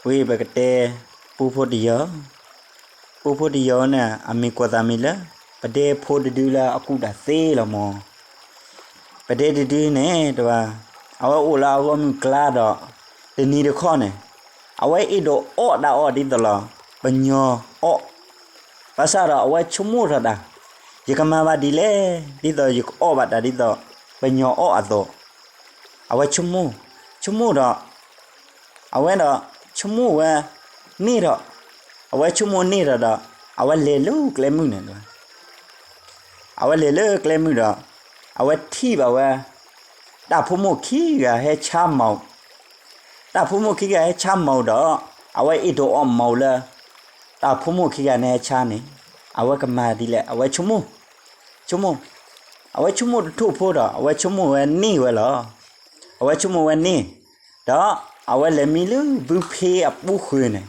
ဝံၤပကတဲ ပူဖိတယီၤ, ပူဖိတယီၤန့ၣ် အမံၤကိးသးမံၤလၢ ပဒဲဖိတဒုလၢအကူၣ်တၢ်သ့လီၤမၢ်. ပဒဲတဒုန့ၣ်တဘၣ်, အဝဲအိၣ်လၢအဂီၢ်မုၢ်ကျါဒီး တနံၤတခီန့ၣ် အဝဲအဲၣ်ဒိးအီၣ်တၢ်အီၣ်ဒ်သိးလီၤ ပညီအီၣ်, ဘၣ်ဆၣ်ဒီးအဝဲဆိကမိၣ်ထီၣ်တၢ်, ယကမၤဘၣ်ဒ်လဲၣ် ဒ်သိးယကအီၣ်ဘၣ်တၢ်ဒ်သိး ပညီအီၣ်အသိး, အဝဲဆိကမိၣ်, ဆိကမိၣ်ဒီး အဝဲဒီးဆိကမိၣ်ဝဲန့ၢ်ထီၣ်, အဝဲဆိကမိၣ်န့ၢ်ထီၣ်ဒီး အဝဲလဲၤလၢကျဲမုၢ်န့ၣ်, အဝဲလဲၤလၢကျဲမုၢ်ဒီး အဝဲထံၣ်ဘၣ်ဝဲ တၢ်ဖိမိၢ်ခံဂၤဟဲဆါမၤ, တၢ်ဖိမိၢ်ခံဂၤဟဲဆါမၤဒီး အဝဲအဲၣ်ဒိးအီၣ်မၤလၢ တၢ်ဖိမိၢ်ခံဂၤန့ၣ်ဟဲဆါန့ၣ် အဝဲကမၤဒ်လဲၣ် အဝဲဆိကမိၣ်, ဆိကမိၣ်, အဝဲဆိကမိၣ်တထူၣ်ဖိဒီး အဝဲဆိကမိၣ်ဝဲန့ၢ်ဝဲလီၤ. အဝဲဆိကမိၣ်ဝဲန့ၢ်, ဒီးအဝဲလဲၤမံလၢဘုဖ့အပူၤဃုာ်န့ၣ်,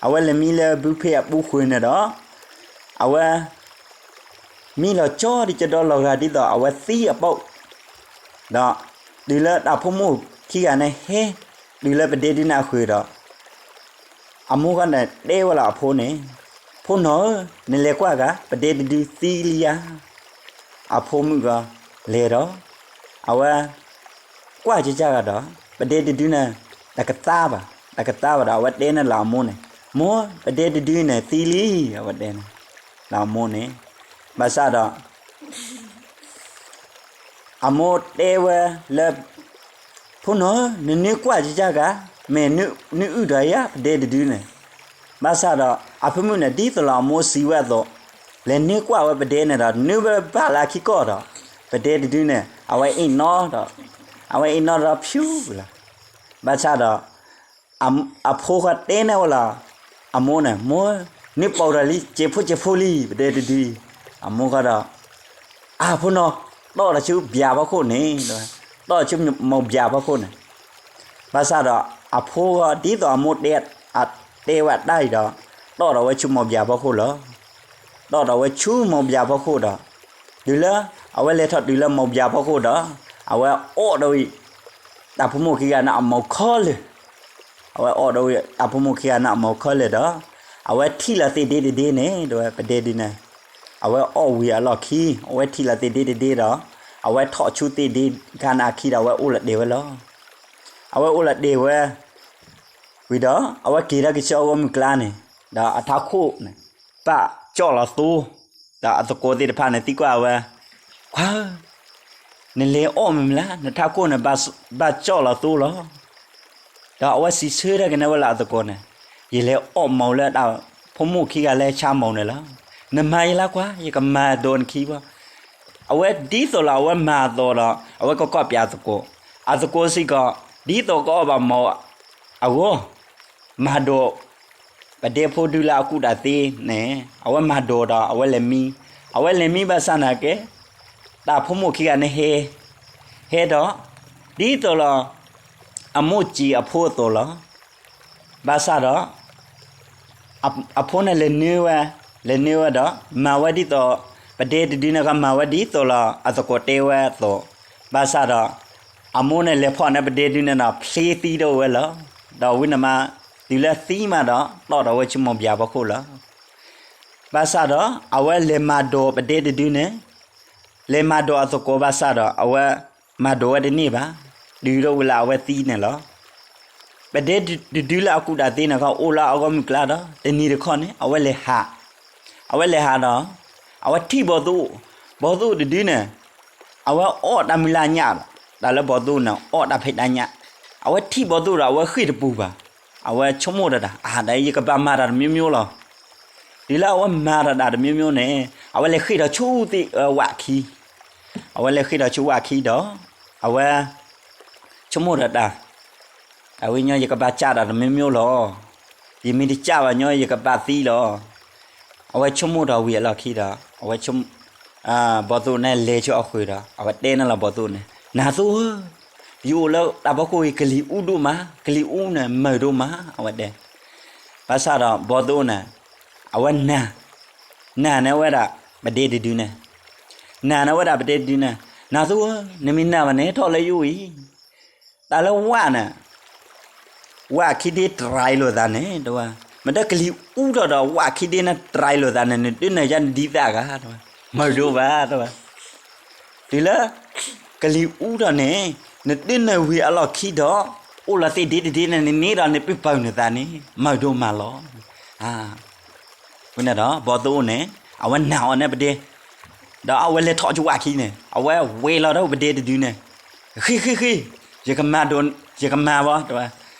အဝဲလဲၤမံလၢဘုဖ့အပူၤဃုာ်န့ၣ်ဒီး အဝဲ မံလီၤကၠီတကဒီလီၤဂာ်ဒ်သိးအဝဲသံအပူၤ, ဒီးတုၤလၢတၢ်ဖိမိၢ်ခံဂၤန့ၣ်ဟဲ တုၤလၢပဒဲဒုန့ၣ်အဃုာ်ဒီး အမိၢ်ဃီန့ၣ်တဲဝဲလၢအဖိန့ၣ်, ဖိနီၢ်ဧၢ, နလဲၤကွၢ်ဂၤ ပဒဲတဒုသံလံဧါ. အဖိမုၣ်ဂီၤလဲၤဒီး အဝဲကွၢ်ကကၢ်ဂၤဒီး ပဒဲတဒုန့ၣ် တကသါဘၣ်, တကသါဘၣ်ဒီး အဝဲတဲန့ၣ်လၢအမိၢ်န့ၣ်, မိၢ် ပဒဲတဒုန့ၣ်သံလံ, အဝဲတဲန့ၣ်လၢအမိၢ်န့ၣ်, ဘၣ်ဆၣ်ဒီး အမိၢ်တဲဝဲလၢ ဖိနီၢ်ဧၢ, နနုာ်ကွၢ်ကကၢ်ဂၤ, မ့ၢ်နုာ်အုၣ်ထီၣ်ဧါ ပဒဲတဒုန့ၣ်. ဘၣ်ဆၣ်ဒီး အဖိမုၣ်န့ၣ် ဒ်သိးလၢအမိၢ်စံးဝဲအသိး, လဲၤနုာ်ကွၢ်ဝဲပဒဲန့ၣ်ဒီး နုာ်ဝဲဘၣ်လၢခံကီၢ်ဒီး ပဒဲတဒုန့ၣ် အဝဲအ့ၣ်နီဒီး အဝဲအ့ၣ်နီဒီးဖၠူလီၤ. ဘၣ်ဆၣ်ဒီး အဖိဃီတဲန့ၢ်ဝဲလီၤ, အမိၢ်န့ၣ် မိၢ်ဧၢ, နုာ်ပိာ်ထီၣ်လံ စဲးဖိစဲးဖိလံ ပဒဲတဒုအံၤ. အမိၢ်ဃီဒီး အါ ဖိနီၢ်, တီၣ်ထီၣ်ဆူဘျးဖီခိၣ်န့ၣ်, တီၣ်ဆူမိၢ်ဘျးဖီခိၣ်န့ၣ်. ဘၣ်ဆၣ်ဒီး အဖိဃီဒ်သိးအမိၢ်တဲ, တဲဝဲအတၢ်အံၤဒီး တီၣ်ထီၣ်ဝဲဆူမိၢ်ဘျးဖီခိၣ်လီၤ. တီၣ်ထီၣ်ဝဲဆူမိၢ်ဘျးဖီခိၣ်ဒီး တုၤလၢ အဝဲလဲၤထီၣ်တုၤလၢမိၢ်ဘျးဖီခိၣ်ဒီး အဝဲအီၣ်ဒီးဝံၤ တၢ်ဖိမိၢ်ခံဂၤန့ၣ်အမိၢ်ခီလၢာ်, အဝဲအီၣ်ဒီးဝံၤတၢ်ဖိမိၢ်ခံဂၤန့ၣ်အမိၢ်ခီလၢာ်ဒီး အဝဲထံၣ်လီၤသ့ၣ်ဒ့တဒ့န့ၣ် တဲဝဲပဒဲဒုန့ၣ်, အဝဲအီၣ်ဝံၤအလီၢ်ခံ အဝဲထံၣ်လီၤသ့ၣ်ဒ့တဒ့ဒီး အဝဲထီၣ်ဆူသ့ၣ်ဒ့ခါန့ၣ်အခံဒီး အဝဲအိၣ်လီၤတဲာ်ဝဲလီၤ. အဝဲအိၣ်လီၤတဲာ်ဝဲ ဝံၤဒီး အဝဲက့ၤထီၣ်က့ၤဆူအဂီၢ်မုၢ်ကျါန့ၣ်, ဒီးအထးခိၣ်န့ၣ် ဘၣ်ကၠီၣ်လီၤသိ, ဒီးအသကိးသ့ၣ်တဖၣ်န့ၣ်သံကွၢ်ဝဲ, ခွါဧၢ, နလဲၤအီၣ်မ့ၢ်မ့ၢ်လၢ နထးခိၣ်န့ၣ် ဘၣ်ကၠီၣ်လီၤသိလီၤ. ဒီးအဝဲစံးဆၢတၢ်ကန့ၢ်ဝဲလၢအသကိးန့ၣ်, ယလဲၤအီၣ်မၤလၢတၢ်ဖိမိၢ်ခံဂၤလၢဟဲဆါမၤန့ၣ်လီၤ. နမၤယလါကွၢ် ယကမၤဒိးနခံဘၣ်. အဝဲဒ်သိးလၢအဝဲမၤအသိးဒီး အဝဲကကိးပၠးအသကိး, အသကိးစ့ၢ်ကီး ဒ်သိးကအီၣ်ဘၣ်မၤအဂီၢ် မၤဒိး ပဒဲဖိဒုလၢအကူၣ်တၢ်သ့န့ၣ် အဝဲမၤဒိးဒီးအဝဲလဲၤမံ, အဝဲလဲၤမံဘၣ်ဆၣ်နာ်က့ တၢ်ဖိမိၢ်ခံဂၤန့ၣ်ဟဲ, ဟဲဒီး ဒ်သိးလၢ အမိၢ်စံးအဖိအသိးလီၤ. ဘၣ်ဆၣ်ဒီး အဖိန့ၣ်လဲၤနုာ်ဝဲ, လဲၤနုာ်ဝဲဒီး မၤဝဲဒ်သိး ပဒဲတဒုန့ၣ်ကမၤဝဲဒ်သိးလၢ အသကိးတဲဝဲအသိး, ဘၣ်ဆၣ်ဒီး အမိၢ်န့ၣ်လဲၤဖီၣ်န့ၢ်ပဒဲတဒုန့ၣ်ဒီး ဖျ့သံဒိၣ်ဝဲလီၤ. ဒီးဝံၤန့ၣ်မး တုၤလၢသံမးဒီး တီၣ်ဒီးဝဲဆူမိၢ်ဘျးဖီခိၣ်လီၤ. ဘၣ်ဆၣ်ဒီး အဝဲလဲၤမၤဒိးပဒဲတဒုန့ၣ်, လဲၤမၤဒိးအသကိးဘၣ်ဆၣ်ဒီး အဝဲမၤဒိးဝဲတန့ၢ်ဘၣ်, တုၤဒိၣ်ဝံၤလၢအဝဲသံန့ၣ်လီၤ. ပဒဲတဒုလၢအကူၣ်တၢ်သ့န့ၣ် ကအိၣ်လၢအဂီၢ်မုၢ်ကျါဒီး တနံၤတခီန့ၣ် အဝဲလဲၤဟး, အဝဲလဲၤဟးဒီး အဝဲထံၣ်ဘီသိၣ်, ဘီသိၣ်တဒုန့ၣ် အဝဲအီၣ်တၢ်မုၢ်လၢ်ညၣ်ဒီး တၢ်လၢဘီသိၣ်န့ၣ် အီၣ်တၢ်ဖံးတၢ်ညၣ်, အဝဲထံၣ်ဘီသိၣ်ဒီး အဝဲဃ့ၢ်တပူၤဘၣ်, အဝဲဆိကမိၣ်တၢ်, အါ ဒီးယကဘၣ်မၤတၢ်တမံၤမံၤလီၤ. တုၤလၢအဝဲမၤတၢ်တၢ်တမံၤမံၤန့ၣ် အဝဲလဲၤဃ့ၢ်ထီၣ်ဆူသ့ၣ်ဝၣ်ခံ, အဝဲလဲၤဃ့ၢ်ထီၣ်ဆူဝၣ်ခံဒီး အဝဲ ဆိကမိၣ်တၢ်တၢ်, အဝဲညီ ယကဘၣ်ကၢ်တၢ်တမံၤမံၤလီၤ. ယမ့ၢ်တကၢ်ဘၣ်ညီ ယကဘၣ်သံလီၤ. အဝဲဆိကမိၣ်ထီၣ်ဝံၤအလီၢ်ခံဒီး အဝဲ ဘီသိၣ်န့ၣ်လဲၤဆူအဃုာ်ဒီး အဝဲတဲန့ၢ်လီၤဘီသိၣ်န့ၣ်, နသိၣ်ဧၢ, ယအိၣ်လၢတၢ်ဖီခိၣ်အံၤ ကလံၤအူဒိၣ်မး, ကလံၤအူန့ၣ်မုာ်ဒိၣ်မး အဝဲတဲ. ဘၣ်ဆၣ်ဒီးဘီသိၣ်န့ၣ် အဝဲနာ်, နာ်န့ၢ်ဝဲဒၣ်ပဒဲတဒုန့ၣ်, နာ်န့ၢ်ဝဲဒၣ်ပဒဲတဒုန့ၣ်, နသိၣ်ဧၢ, နမ့ၢ်နာ်ဘၣ်န့ၣ် ထီၣ်လၢယအိၣ်အံၤ, တၢ်လၢဝၣ်န့ၣ် ဝၣ်ခံဒ့တရံးလိာ်သးန့ၣ် တဲဝဲ, မ့ၢ်တၢ်ကလံၤအူထီၣ်ဒီးဝၣ်ခံဒ့န့ၣ်တရံးလိာ်သးန့ၣ် နဒုးနၢၤယၤနဒံးသၣ်ဂၤ တဲဝဲ, မၤဒိၣ်ဘၣ် တဲဝဲ, တုၤလၢ ကလံၤအူထီၣ်န့ၣ် နဒုးနၢၤဝံၤအလီၢ်ခံဒီး အိၣ်လီၤသ့ၣ်ဒ့တဒ့န့ၣ် နန့ၢ်ဒီးနပၢၢ်နသးန့ၣ် မၤဒိၣ်မးလီၤ. ဝဲန့ၣ်ဒီး ဘီသိန့ၣ် အဝဲနာ်အီၤန့ၣ်ပဒ့, ဒီးအဝဲလဲၤထီၣ်ကၠိဝၣ်ခံန့ၣ် အဝဲဝဲလီၤဒီးပဒ့တဒုန့ၣ်, ဃ့ ဃ့ ဃ့, ယကမၤဒိၣ် ယကမၤဘၣ် တဲဝဲ,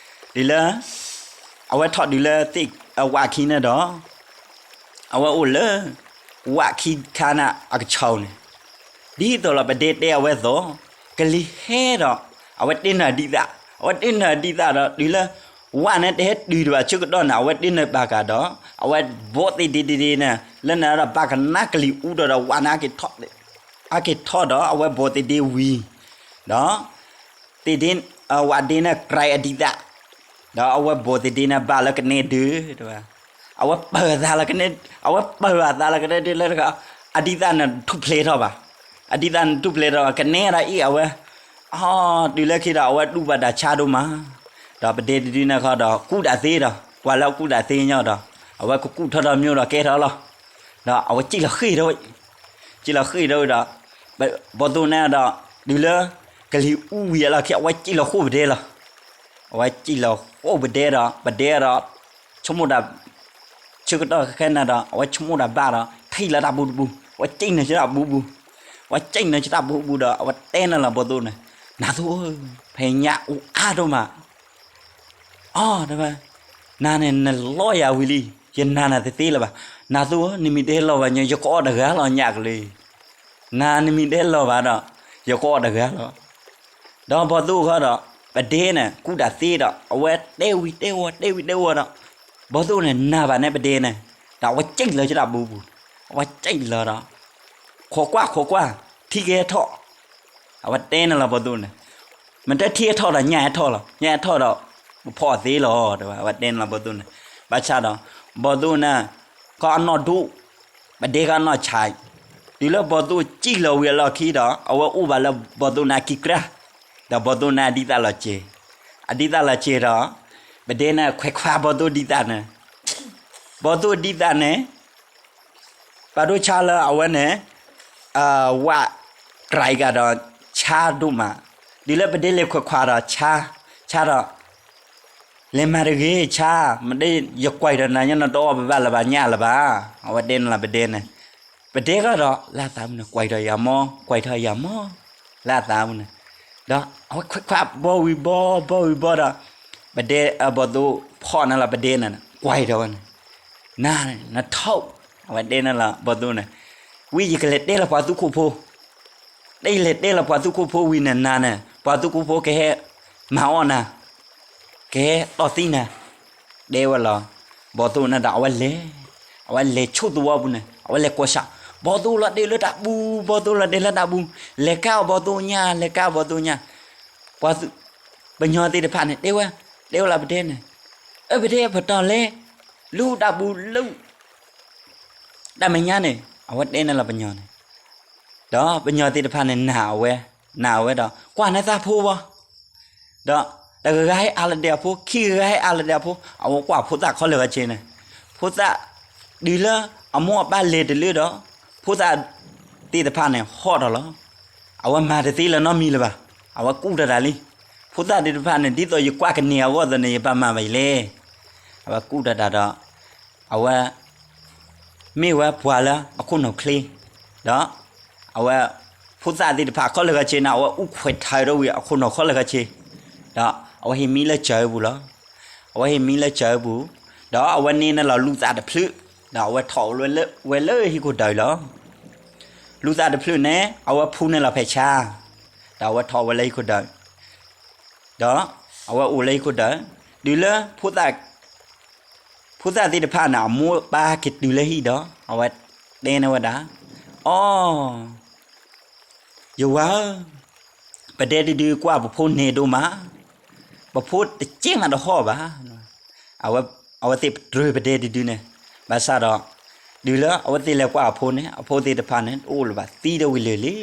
တုၤလၢ အဝဲထီၣ်တုၤလၢသ့ၣ်ဝၣ်ခံန့ၣ်ဒီး အဝဲအိၣ်လၢ ဝၣ်ခံခါန့ၣ်အကဆီန့ၣ်, ဒ်သိးလီၤပဒ့တဲအဝဲအသိး, ကလံၤဟဲဒီး အဝဲတ့နၢၤဒံးသၣ်, အဝဲတ့နၢၤဒံးသၣ်ဒီး တုၤလၢ ဝၣ်န့ၣ်တဟဲတုၤတဘၣ်ဆၢကတီၢ်န့ၣ် အဝဲတ့နၢၤဘၣ်ကဒီး အဝဲဘိးသ့ၣ်ဒ့တဒ့န့ၣ် လၢန့ၣ်ဒီး ဘၣ်ကနါကလံၤအူထီၣ်ဒီးဝၣ်န့ၣ် အက့ၤထီၣ်ဒီး အဝဲဘိးသ့ၣ်ဒ့ဝံၤ ဒီး သ့ၣ်ဒ့ ဝၣ်ဒ့န့ၣ်ကြဲးအဒံးသၣ်, ဒီးအဝဲဘိးသ့ၣ်ဒ့န့ၣ်ဘၣ်လၢကနဲဒု, တဲဝဲ, အဝဲပၢၤအသးလၢကနဲ, အဝဲပၢၤအသးလၢကနဲဒုလၢတခီ, အဒံးသၣ်န့ၣ်ထူၣ်ဖျဲးထီၣ်ဘၣ်, အဒံးသၣ်န့ၣ်ထူၣ်ဖျဲးထီၣ်ဘၣ် ကနဲဒၣ်အံၤအဝဲ, အီ တုၤလၢခံဒီး အဝဲတူၢ်ဘၣ်တၢ်ဆါဒိၣ်မး, ဒီးပဒ့တဒုန့ၣ်ခီဒီး ကူးတၢ်သ့ဒီး ကွၢ်လၢအကူးတၢ်သ့ညီဒီး အဝဲကကူးထီၣ်ဒီးမျိၢ်ဒီးကဲထီၣ်လီၤ, ဒီးအဝဲစံၣ်လီၤဃ့ၢ်ဒီး စံၣ်လီၤဃ့ၢ်ဒီးဝံၤဒီး ဘီသိန့ၣ်ဒီး တုၤလၢ ကလံၤအူဝံၤအလီၢ်ခံ အဝဲစံၣ်လီၤဃိၣ်ပဒဲလီၤ, အဝဲစံၣ်လီၤဃိၣ်ပဒဲဒီး ပဒဲဒီး ဆိကမိၣ်တၢ် ဆၢကတီၢ်ခဲအံၤန့ၣ်ဒီး အဝဲဆိကမိၣ်တၢ်ဘၣ်ဒီး ထံၣ်လၢတၢ်ဘူးတဘူး အဝဲစံၣ်နုာ်ဆူတၢ်ဘူးဘူး, အဝဲစံၣ်နုာ်ဆူတၢ်ဘူးဘူးဒီး အဝဲတဲန့ၣ်လီၤဘီသိန့ၣ်, နၤသိဧၢ, ဖဲညါအိၣ်အါဒိၣ်မး အီ တဲဝဲ, နၤန့ၣ်နလီယၤဝံၤလံ, ယနာ်နၤတသ့လၢၤဘၣ်, နၤသိဧၢ နမ့ၢ်တဲလီၤဘၣ်ညီ ယကအီၣ်တဂၤလီၤညၣ်ကလံၤ, နၤနမ့ၢ်တဲလီၤဘၣ်ဒီး ယကအီၣ်တဂၤလီၤ, ဒီးဘီသိဃီဒီး ပဒဲန့ၣ် ကူးတၢ်သ့ဒီး အဝဲတဲဝံၤတဲဝီၤ တဲဝံၤတဲဝီၤဒီး ဘီသိန့ၣ် နာ်ဘၣ်န့ၣ်ပဒဲန့ၣ်, ဒီးအဝဲစံၣ်လီၤဆူတၢ်ဘူးဘူး, အဝဲစံၣ်လီၤဒီး ခိးကွၢ် ခိးကွၢ် ထံကဟဲထီၣ်, အဝဲတဲန့ၣ်လီၤဘီသိန့ၣ်, မ့ၢ်တထံဟဲထီၣ်ဒီးညၣ်ဟဲထီၣ်လီၤ, ညၣ်ဟဲထီၣ်ဒီး ပဖီအီၤသ့လီၤ တဲဝဲ အဝဲတဲန့ၣ်လီၤဘီသိန့ၣ်, ဘၣ်ဆၣ်ဒီး ဘီသိန့ၣ် ကအနီၢ်ဒိၣ်, ပဒဲကအနီၢ်ဆါ, တုၤလၢဘီသိစံၣ်လီၤဝံၤအလီၢ်ခံဒီး အဝဲအိၣ်ဘၣ်လၢဘီသိန့ၣ်အကံကြၢ်, ဒီးဘီသိန့ၣ်အဒံးသၣ်လီၤစဲၤ, အဒံးသၣ်လီၤစဲၤဒီး ပဒဲန့ၣ်ခွဲးခွါဘီသိဒံးသၣ်န့ၣ်, ဘီသိဒံးသၣ်န့ၣ် ပာ်ဒိၣ်ဆါလၢအဝဲန့ၣ် ဝၣ်ကြဲးကဒီးဆါဒိၣ်မး, တုၤလၢပဒဲလဲၤခွဲးခွါဒီးဆါ, ဆါဒီး လဲၤမၤတဂ့ၤဆါ, မ့ၢ်ဒ်ယကွၢ်ဒီးနၤညါနတအီၣ်ဘၣ်လၢၤဘၣ်ညၣ်လၢၤဘၣ်, အဝဲတဲန့ၣ်လီၤပဒဲန့ၣ်, ပဒဲဃီဒီး လၢအသးပူၤန့ၣ် ကွၢ်ထီၣ်ယၤမီၢ် ကွၢ်ထီၣ်ယၤမီၢ်, လၢအသးပူၤန့ၣ်, ဒီးအဝဲခွဲးခွါဘီဝံၤဘီ ဘီဝံၤဘီဒီး ပဒဲ ဘီသိဖီၣ်န့ၣ်လီၤပဒဲန့ၣ် ကွၢ်ထီၣ်ဝဲန့ၣ်, နၤန့ၣ် နထီၣ်, အဝဲတဲန့ၣ်လီၤဘီသိန့ၣ်, ဝံယကလဲၤတဲလီၤပှၤသူခိၣ်ဖိ, တၢ်ယလဲၤတဲလီၤပှၤသူခိၣ်ဖိဝံၤန့ၣ် နၤန့ၣ် ပှၤသူခိၣ်ဖိကဟဲမၤအီၣ်နၤ, ကဟဲတီၢ်သံနၤ, တဲဝဲလီၤ, ဘီသိန့ၣ်ဒီးအဝဲလဲၤ, အဝဲလဲၤဆိၣ်သဝီပူၤန့ၣ် အဝဲလဲၤကိးဆၣ်, ဘီသိလီၤဒဲးလၢတၢ်ပူၤ ဘီသိလီၤဒဲးလၢတၢ်ပူၤ, လဲၤကါအီၤဘီသိညါ လဲၤကါအီၤဘီသိညါ, ပှၤသူ ပညီၤသ့ၣ်တဖၣ်န့ၣ် တဲဝဲ, တဲဝဲလီၤပဒဲန့ၣ်, အၢ ပဒဲပတီၢ်လဲၤ လူတၢ်ပူၤလၢ တၢ်မဲာ်ညါန့ၣ် အဝဲတဲန့ၣ်လီၤပညီၤန့ၣ်, ဒီးပညီၤသ့ၣ်တဖၣ်န့ၣ် နာ်အဝဲ, နာ်အဝဲဒီး ကွၢ်န့ၢ်သးဖိဘီ, ဒီးတဂၤဂၤဟဲအါလီၤဒဲးအဖိ ခံဂၤဂၤဟဲအါလီၤဒဲးအဖိ အဝဲကွၢ်ဖိသၣ်ခီလၢာ်ဂၤဆ့န့ၣ်, ဖိသၣ် တုၤလၢအမိၢ်အပၢ်လဲၤတလၢဒီး ဖိသၣ်သ့ၣ်တဖၣ်န့ၣ်ဟီၣ်ထီၣ်လီၤ, အဝဲမၤတသ့လၢၤနီတမံၤလၢၤဘၣ်, အဝဲကူၣ်တၢ်တၢ်လံ, ဖိသၣ်သ့ၣ်တဖၣ်န့ၣ် ဒ်သိးယကွၢ်ကန့ၢ်အဂီၢ်သ့ၣ်န့ၣ် ယဘၣ်မၤဘၣ်အံၤလဲၣ်, အဝဲကူၣ်တၢ်တၢ်ဒီး အဝဲ မ့ၢ်ဝဲပှၤလၢအခိၣ်နူာ်ချ့, ဒီး အဝဲ ဖိသၣ်သ့ၣ်တဖၣ်ခီလၢာ်ဂၤဆ့န့ၣ် အဝဲအူခွဲးထၢထီၣ်ဝံၤအခိၣ်နူာ်ခီလၢာ်ဂၤဆ့, ဒီးအဝဲဟ့ၣ်မံလၢစၢၤပူၤလီၤ, အဝဲဟ့ၣ်မံလၢစၢၤပူၤ, ဒီးအဝဲန့ၢ်န့ၣ်လီၤလူၤသးတဖျၢၣ်, ဒီးအဝဲထီၣ်ဝဲလၢဟံၣ်ခိၣ်ဒၢးလီၤ, လူၤသးတဖျၢၣ်န့ၣ် အဝဲဖူန့ၣ်လီၤဖဲးဆါ, ဒီးအဝဲထီၣ်ဝဲလၢဟံၣ်ခိၣ်ဒၢး ဒီးအဝဲအိၣ်လၢဟံၣ်ခိၣ်ဒၢး, တုၤလၢ ဖိသၣ်သ့ၣ်တဖၣ်န့ၣ် အမိၢ်ပၢ်က့ၤတုၤလၢဟံၣ်ဒီး အဝဲတဲန့ၢ်ဝဲဒၣ်, အီ, ယဝၤဧၢ, ပဒဲတဒုကွၢ်ပဖိန့ၢ်ဒိၣ်မး, ပဖိတကဲမးတဟီၣ်ဘၣ်, အဝဲသ့ၣ်တြၢၤပဒဲတဒုန့ၣ်, ဘၣ်ဆၣ်ဒီး တုၤလၢအဝဲသ့ၣ်လဲၤကွၢ်အဖိန့ၣ် အဖိသ့ၣ်တဖၣ်န့ၣ် တအိၣ်လၢၤဘၣ် သံဒီးဝံၤလၢာ်လံ,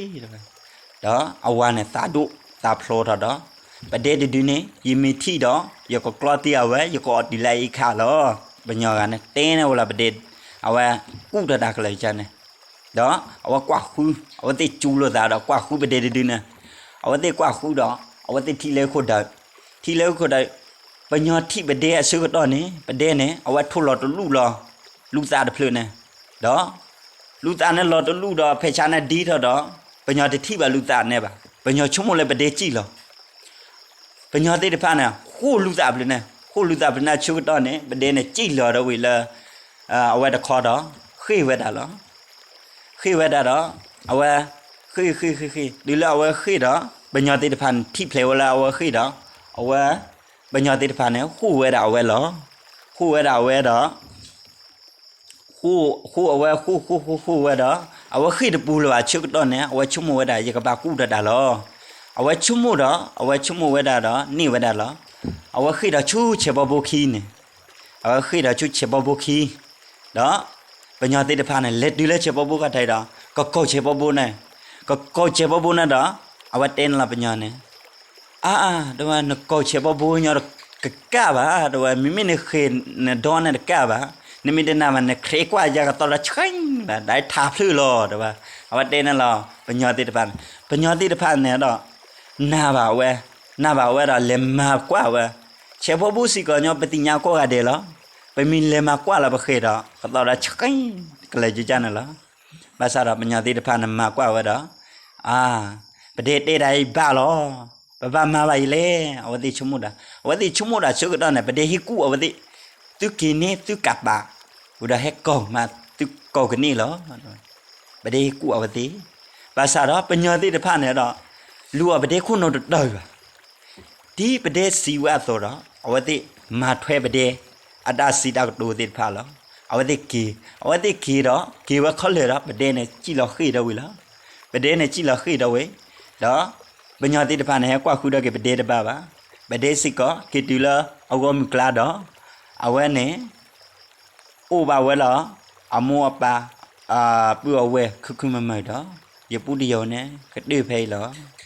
ဒီးအဝၤန့ၣ်သးဒိၣ်သးဖျိးထီၣ်ဒီး ပဒဲတဒုန့ၣ် ယမ့ၢ်ထံၣ်ဒီး ယကကျီသံအဝဲ ယကအီၣ်တုၤလၢအအံၤခါလီၤ. ပညီဂၤန့ၣ် တဲန့ၢ်ဝဲလီၤပဒဲ, အဝဲကူၣ်တၢ်တၢ်ကလၢာ်ကန့ၣ်, ဒီးအဝဲကွၢ်ဃု, အဝဲသ့ၣ်စူၤလိာ်သးဒီးကွၢ်ဃုပဒဲတဒုန့ၣ်, အဝဲသ့ၣ်ကွၢ်ဃုဒီး အဝဲသ့ၣ်ထံၣ်လၢခိၣ်ဒၢး, ထံၣ်လၢခိၣ်ဒၢး, ပညီထံၣ်ပဒဲအဆၢကတီၢ်န့ၣ် ပဒဲန့ၣ် အဝဲထိၣ်လီၤတလူၣ်လီၤ လူသးတဖျၢၣ်န့ၣ်, ဒီး လူသးန့ၣ်လီၤတလူၣ်ဒီး ဖဲဆါန့ၣ်ဒ်ထီၣ်ဒီး ပညီတထံၣ်ဘၣ်လူသးန့ၣ်ဘၣ်. ပညီဆိကမိၣ်လၢပဒဲစံၣ်လီၤ. ပညီသ့ၣ်တဖၣ်န့ၣ် ဃိၣ်လူသးဖျၢၣ်န့ၣ်, ဃိၣ်လူသးဖျၢၣ်န့ၣ်အဆၢကတီၢ်န့ၣ် ပဒဲန့ၣ်စံၣ်လီၤဒီးဝံၤလၢ အဝဲတခီဒီး ဃ့ၢ်ဝဲဒၣ်လီၤ. ဃ့ၢ်ဝဲဒၣ်ဒီး အဝဲ ဃ့ၢ်ဃ့ၢ်ဃ့ၢ်ဃ့ၢ် တုၤလၢအဝဲဃ့ၢ်ဒီး ပညီသ့ၣ်တဖၣ်န့ၣ် ထံၣ်ဖျဲးဝဲလၢအဝဲဃ့ၢ်ဒီး အဝဲ ပညီသ့ၣ်တဖၣ်န့ၣ် ဃိၣ်ဝဲဒၣ်အဝဲလီၤ. ဃိၣ်ဝဲဒၣ်အဝဲဒီး ဃိၣ်အဝဲဃိၣ်ဃိၣ်ဃိၣ်ဃိၣ်ဝဲဒီး အဝဲဃ့ၢ်တပူၤလၢၤဘၣ်ဆၢကတီၢ်န့ၣ် အဝဲဆိကမိၣ်ဝဲဒၣ် ယကဘၣ်ကူၣ်တၢ်တၢ်လီၤ. အဝဲဆိကမိၣ်ဒီး အဝဲဆိကမိၣ်ဝဲဒၣ်ဒီးန့ၢ်ဝဲဒၣ်လီၤ. အဝဲဃ့ၢ်ဒီးဆူဆဲးဘီဘိခံန့ၣ်, အဝဲဃ့ၢ်ဒီးဆူဆဲးဘီဘိခံ ဒီး ပညီသ့ၣ်တဖၣ်န့ၣ် လဲၤတုၤလၢဆဲးဘီဘိခါတံၢ်ဒီး ကကိးဆဲးဘီဘိန့ၣ်, ကကိးဆဲးဘီဘိန့ၣ်ဒီး အဝဲတဲန့ၣ်လီၤပညီန့ၣ် အါ, တဲဝဲ နကိးဆဲးဘီဘိညီတကးဘၣ်, တဲဝဲ မ့မ့ၢ်နဃ့ၢ်နဒီန့ၣ်တကးဘၣ်, နမ့ၢ်တနာ်ဘၣ် နခြဲကွၢ်ယၤကသီဒီးဆှဲဘၣ် ဒၣ်ထးဖျၢၣ်လီၤ တဲဝဲ. အဝဲတဲန့ၣ်လီၤ ပညီသ့ၣ်တဖၣ်န့ၣ်, ပညီသ့ၣ်တဖၣ်န့ၣ်ဒီး နၢ်ဘၣ်ဝဲ, နၢ်ဘၣ်ဝဲဒီးလဲၤမၤကွၢ်ဝဲ, ဆဲးဘီဘိစ့ၢ်ကီးညီ ပသ့ၣ်ညါကိးဂၤဒဲးလီၤ. ပမ့ၢ်လဲၤမၤကွၢ်လီၤပဃ့ၢ်ဒီး ကသီဒီးဆှဲ ကလဲၤကကန့ၣ်လီၤ. ဘၣ်ဆၣ်ဒီးပညီသ့ၣ်တဖၣ်န့ၣ်မၤကွၢ်ဝဲဒီး အါ, ပဒဲတဲဒၣ်အံၤဘၣ်လီၤ, ပဘၣ်မၤဘၣ်အံၤလဲၣ်. အဝဲသ့ၣ်ဆိကမိၣ်ဒၣ်, အဝဲသ့ၣ်ဆိကမိၣ်ဒၣ်ဆၢကတီၢ်န့ၣ် ပဒဲဟ့ၣ်ကူၣ်အဝဲသ့ၣ်, သုက့ၤန့ၢ်သုကးပာ်, ဝံၤဒီးဟဲကိးမးသုကိးကန့ၢ်လီၤ. ပဒဲဟ့ၣ်ကူၣ်အဝဲသ့ၣ်, ဘၣ်ဆၣ်ဒီးပညီသ့ၣ်တဖၣ်န့ၣ်ဒီး လူၤအီၤပဒဲခိၣ်နူာ်တတၢၢ်ဘၣ်. ဒ်ပဒဲစံးဝဲအသိးဒီး အဝဲသ့ၣ်မၤထွဲပဒဲ အတၢ်စံးတၢ်ကတိၤသ့ၣ်တဖၣ်လီၤ. အဝဲသ့ၣ်က့ၤ, အဝဲသ့ၣ်က့ၤဒီး က့ၤဝဲခီလၢာ်ဒီး ပဒဲန့ၣ် စံၣ်လီၤဃ့ၢ်ဒီးဝံၤလီၤ. ပဒဲန့ၣ် စံၣ်လီၤဃ့ၢ်ဒီးဝံၤ, ဒီး ပညီသ့ၣ်တဖၣ်န့ၣ် ဟဲကွၢ်ဃုဒီးက့ၤပဒဲတဘၣ်ဘၣ်. ပဒဲစ့ၢ်ကီး က့ၤတုၤလၢအဂီၢ်မုၢ်ကျါဒီး အဝဲန့ၣ် အိၣ်ဘၣ်ဝဲလီၤ အမိၢ်အပၢ် ပုၢ်အဝဲၢ်ခုခုမုာ်မုာ်ဒီး ယပုၢ်တယိၤန့ၣ် ကတၢၢ်ဖဲအံၤလီၤ.